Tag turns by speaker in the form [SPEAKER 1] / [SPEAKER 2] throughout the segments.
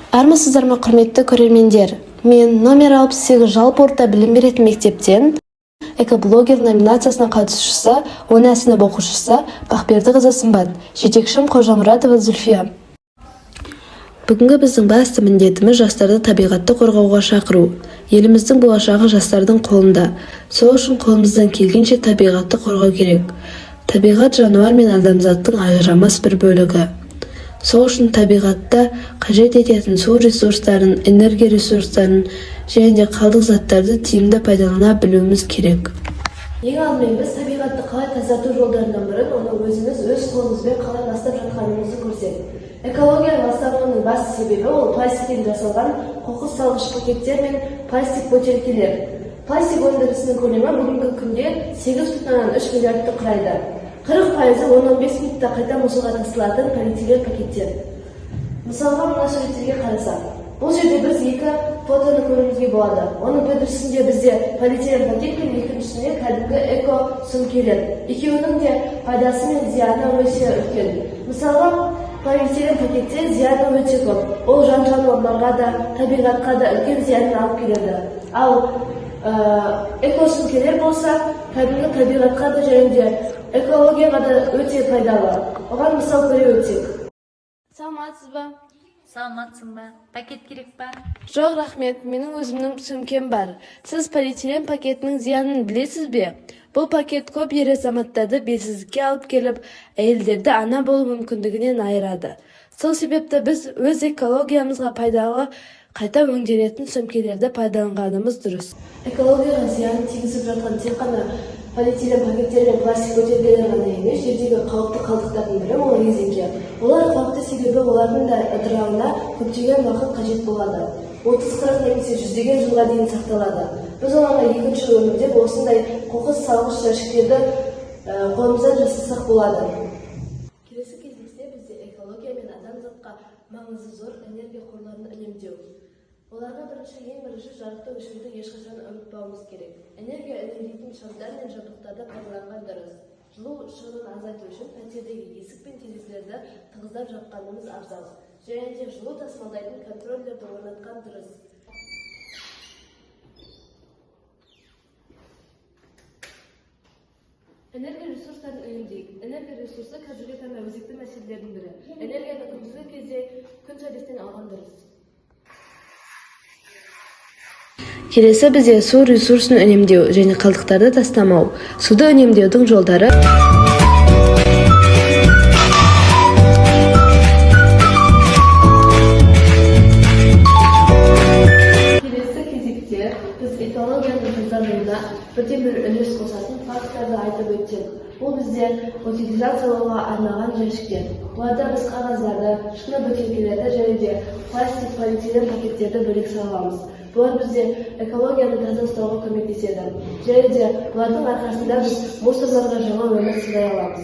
[SPEAKER 1] Армысыздар ма, құрметті көрермендер! Мен номер 68 жалпы орта білім беретін мектептен «Экоблогер» номинациясының қатысушысы, 10 сынып оқушысы Бақбердіқызы Сымбат, жетекшім Қожамұратова Зүлфия. Бүгінгі біздің басты міндетіміз – жастарды табиғатты қорғауға шақыру. Еліміздің болашағы жастардың қолында. Сол үшін қолымыздан келгенше табиғатты қорғау керек. Табиғат жануар мен адамзаттың ажырамас бір бөлігі. Сол үшін табиғатта қажет ететін су ресурстарын, энергия ресурстарын және де қалдық заттарды тиімді пайдалана білуіміз керек. Ең алдымен біз табиғатты қалай тазарту жолдарынан бұрын оны өзіміз өз қолымызбен қалай ластап жатқанымызды көрсек. Экологияның ластануының басты себебі – ол пластиктен жасалған қоқыс салғыш пакеттер мен пластик бөтелкелер. Пластик өндірісінің көлемі бүгінгі күнде 8,3 миллиардты құрайды. 40%-ы 10-15 минутта қайта мусорға тасталатын полиэтилен пакеттер. Мысалға, мына суреттерге қарасақ, бұл жерде біз екі фотоны көруімізге болады. Оның біріншісінде бізде полиэтилен пакет пен екіншісінде кәдімгі эко сөмкелер. Екеуінің де пайдасы мен зияны өте үлкен. Мысалға, полиэтилен пакетте зияны өте көп. Ол жан жануарларға да, табиғатқа да үлкен зиянын алып келеді. Ал эко сөмкелер болса, кәдімгі табиғатқа да және де экологияға да өте пайдалы. Оған мысал көре өтсек. Саламатсыз ба?
[SPEAKER 2] Саламатсың ба? Пакет керек па?
[SPEAKER 1] Жоқ, рахмет, менің өзімнің сөмкем бар. Сіз полиэтилен пакетінің зиянын білесіз бе? Бұл пакет көп ер азаматтарды белсіздікке алып келіп, әйелдерді ана болу мүмкіндігінен айырады. Сол себепті біз өз экологиямызға пайдалы қайта өңделетін сөмкелерді пайдаланғанымыз дұрыс. Экологияға зиянын тигізіп жатқан тек қана полиэтилен пакеттер мен пластик бөтелкелер ғана емес, жердегі қауіпті қалдықтардың бірі – ол резеңке. Олар қауіпті, себебі олардың да ыдырауына көптеген уақыт қажет болады. 30-40 немесе жүздеген жылға дейін сақталады. Біз оларға екінші өмір деп осындай қоқыс салғыш жәшіктерді қолымыздан жасасақ болады. Келесі кезекте бізде экология мен адамзатқа маңызы зор энергия қорларын үнемдеу. Оларға ең бірінші жарықты өшіруді ешқашан ұмытпауымыз керек. Энергия үнемдейтін шамдар мен жабдықтарды пайдаланған дұрыс. Жылу шығынын азайту үшін пәтердегі есік пен терезелерді тығыздап жапқанымыз абзал. Және де жылу тасымалдайтын контроллерді орнатқан дұрыс. Энергия ресурстарын үнемдейік. Энергия ресурсы – қазіргі таңда өзекті мәселелердің бірі. Энергияны күндізгі кезде күн сәулесінен алған дұрыс. Келесі бізде су ресурсын үнемдеу және қалдықтарды тастамау. Суды үнемдеудің жолдары. Келесі кезекте біз экологияның тазаруына бірден бір үлес қосатын факторды айтып өтсек. Бұл бізде утилизациялауға арналған жәшіктер. Бұларда біз қағаздарды, шыны бөтелкелерді және де пластик, полиэтилен пакеттерді бөлек сала аламыз. Бұлар бізде экологияны таза ұстауға көмектеседі. Және де бұлардың арқасында біз мусорларға жаңа өмір сыйлай аламыз.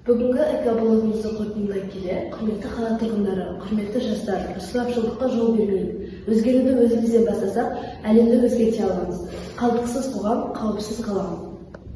[SPEAKER 1] Бүгінгі экоблогымызды қорытындылай келе, құрметті қала тұрғындары, құрметті жастар, ысырапшылдыққа жол бермейік. Өзгеруді өзімізден бастасақ, әлемді өзгерте аламыз. Қалдықсыз қоғам, қауіпсіз ғалам.